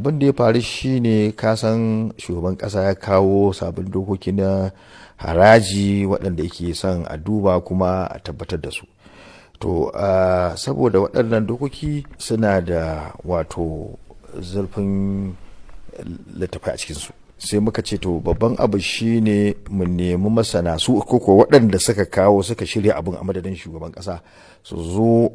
Abin da ya faru shine, kasan shugaban kasa ya kawo sabbin dokoki na haraji waɗanda yake son a duba kuma a tabbatar da su. To, saboda waɗannan dokoki suna da wato zurfin littafai a cikinsu, sai muka ce to, babban abu shine mu nemi masana su koko waɗanda suka kawo, suka shirya abin a madadin shugaban ƙasa, su zo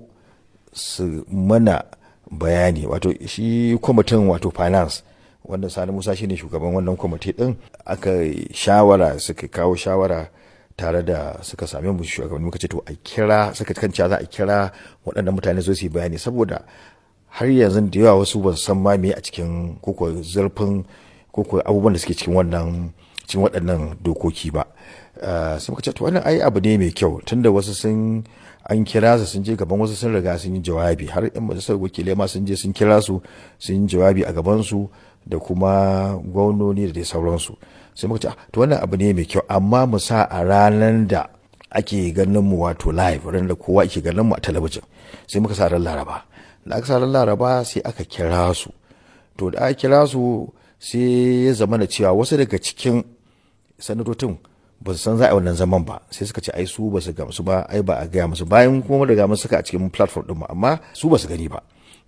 su mana bayani. Wato shi kwamitin, wato finance, wanda Sani Musa shine shugaban wannan kwamiti din, aka shawara, suka kawo shawara tare da suka same mu shugabanni. Muka ce to, a kira, suka kan za a kira waɗannan mutane zo su yi bayani, saboda har yanzu da yawa wasu ba su san ma me a cikin koko zurfin koko abubuwan da suke cikin wannan, cikin waɗannan dokoki ba. Sai muka ce to, wannan ai abu ne mai kyau, tunda wasu sun an kira su, sun je gaban wasu, sun riga sun yi jawabi, har yan majalisar wakilai ma sun je sun kira su, sun yi jawabi a gaban su, da kuma gwamnoni da dai sauransu. Sai muka ce to, wannan abu ne mai kyau, amma mu sa a ranar da ake ganin mu, wato live, ran da kowa ake ganin mu a talabijin. Sai muka sa ran Laraba. Da aka sa ran Laraba, sai aka kira su. To, da aka kira su, sai ya zama da cewa wasu daga cikin sanatocin ba su san za a yi wannan zaman ba. Sai suka ce ai su ba su gamsu ba, ai ba a gaya musu, bayan kuma riga mun saka a cikin platform din mu, amma su ba su gani ba.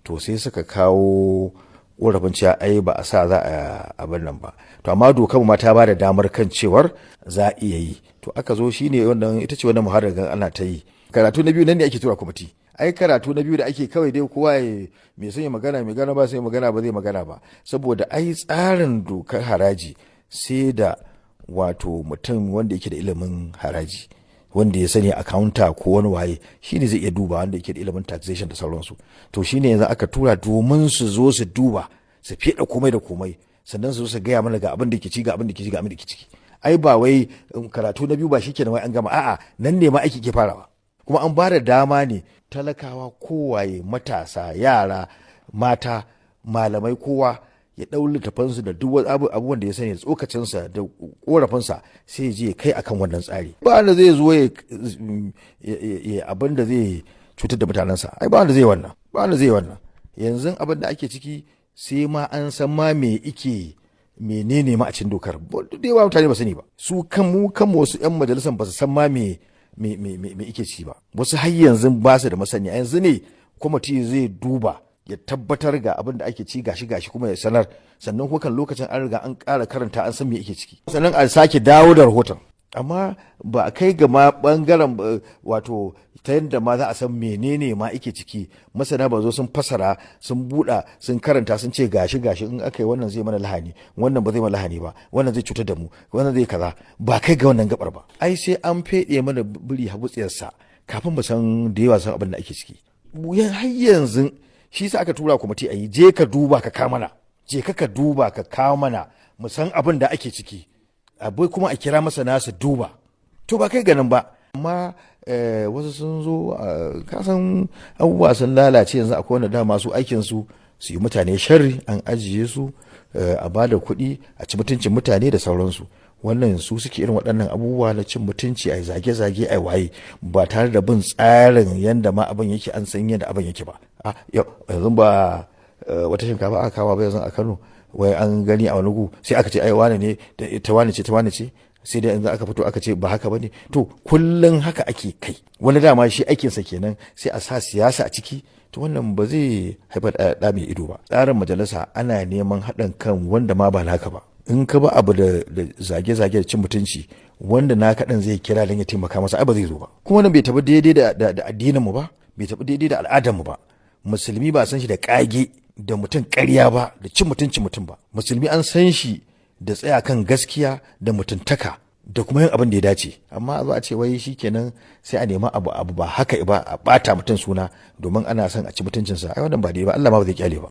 To, sai suka kawo korafin cewa ai ba a sa za a abin nan ba. To, amma dokar ma ta ba da damar kan cewar za a iya yi. To, aka zo, shine wannan, ita ce wannan muhawarar ana ta yi. Karatu na biyu nan ne ake tura kwamiti. Ai karatu na biyu da ake kawai dai kowa ya mai son ya magana, mai gana ba sai magana ba zai magana ba, saboda ai tsarin dokar haraji sai da wato mutum wanda yake da ilimin haraji, wanda ya sani accountant ko wani waye, shine zai iya duba, wanda yake da ilimin taxation da sauransu. To, shine yanzu aka tura domin su zo su duba, su fiɗa komai da komai, sannan su zo su gaya mana ga abin da ke ci, ga abin da ke ci, ga abin da ke ciki. Ai ba wai karatu na biyu ba shikenan wai an gama. A'a, nan ne ma aiki ke farawa. Kuma an ba da dama ne talakawa, kowaye, matasa, yara, mata, malamai, kowa ya ɗau littafansu da duk abubuwan da ya sani, tsokacinsa da korafinsa, sai ya je kai akan wannan tsari. Ba wanda zai zo ya abin da zai cutar da mutanensa. Ai ba wanda zai wannan, ba wanda zai wannan. Yanzu abin da ake ciki, sai ma an san ma me ike, menene ma a cikin dokar. Da yawa mutane ba sani ba. Su kan mu kan wasu yan majalisar ba su san ma me ike ci ba. Wasu har yanzu ba su da masaniya. Yanzu ne kwamiti zai duba ya tabbatar ga abin da ake ci, gashi gashi, kuma ya sanar. Sannan ko kan lokacin an riga an ƙara karanta, an san me ake ciki, sannan a sake dawo da rahoton. Amma ba a kai ga ma bangaren wato ta yadda ma za a san menene ma ake ciki, masana ba zo sun fasara, sun buɗa, sun karanta, sun ce gashi gashi, in aka yi wannan zai mana lahani, wannan ba zai mana lahani ba, wannan zai cutar da mu, wannan zai kaza. Ba kai ga wannan gabar ba. Ai sai an feɗe mana biri habutsiyarsa kafin mu san, da yawa san abin da ake ciki. Har yanzu shi sa aka tura kwamiti a yi, je ka duba ka kawo mana, je ka duba ka kawo mana, mu san abin da ake ciki, abu kuma a kira masana su duba. To, ba kai ganin ba. Amma wasu sun zo, kasan abubuwa sun lalace yanzu. Akwai wanda dama su aikin su su yi mutane sharri, an ajiye su, a ba da kuɗi a ci mutuncin mutane da sauransu. Wannan su suke irin waɗannan abubuwa na cin mutunci, a zage-zage, a waye, ba tare da bin tsarin yadda ma abin yake, an san yadda abin yake ba. Yanzu ba wata shinkafa aka kawo ba yanzu a Kano, wai an gani a wani gu, sai aka ce ai wane ne, ta wane ce, ta wane ce. Sai dai yanzu aka fito aka ce ba haka bane. To, kullun haka ake kai. Wani dama shi aikinsa kenan, sai a sa siyasa a ciki. To, wannan ba zai haifar da ɗa mai ido ba. Tsarin majalisa ana neman haɗin kan wanda ma ba naka ba. In ka ba abu da zage-zage da cin mutunci, wanda naka ɗin zai kira don ya taimaka masa, ai ba zai zo ba. Kuma wannan bai tafi daidai da addinin mu ba, bai tafi daidai da al'adar mu ba. Musulmi ba san shi da kage da mutum ƙarya ba, da cin mutuncin mutum ba. Musulmi an san shi da tsaya kan gaskiya da mutuntaka da kuma yin abin da ya dace. Amma a zo a ce wai shikenan, sai a nemi abu ba haka ba, a bata mutum suna domin ana son a ci mutuncinsa, ai wannan ba dai ba. Allah ma ba zai kyale ba.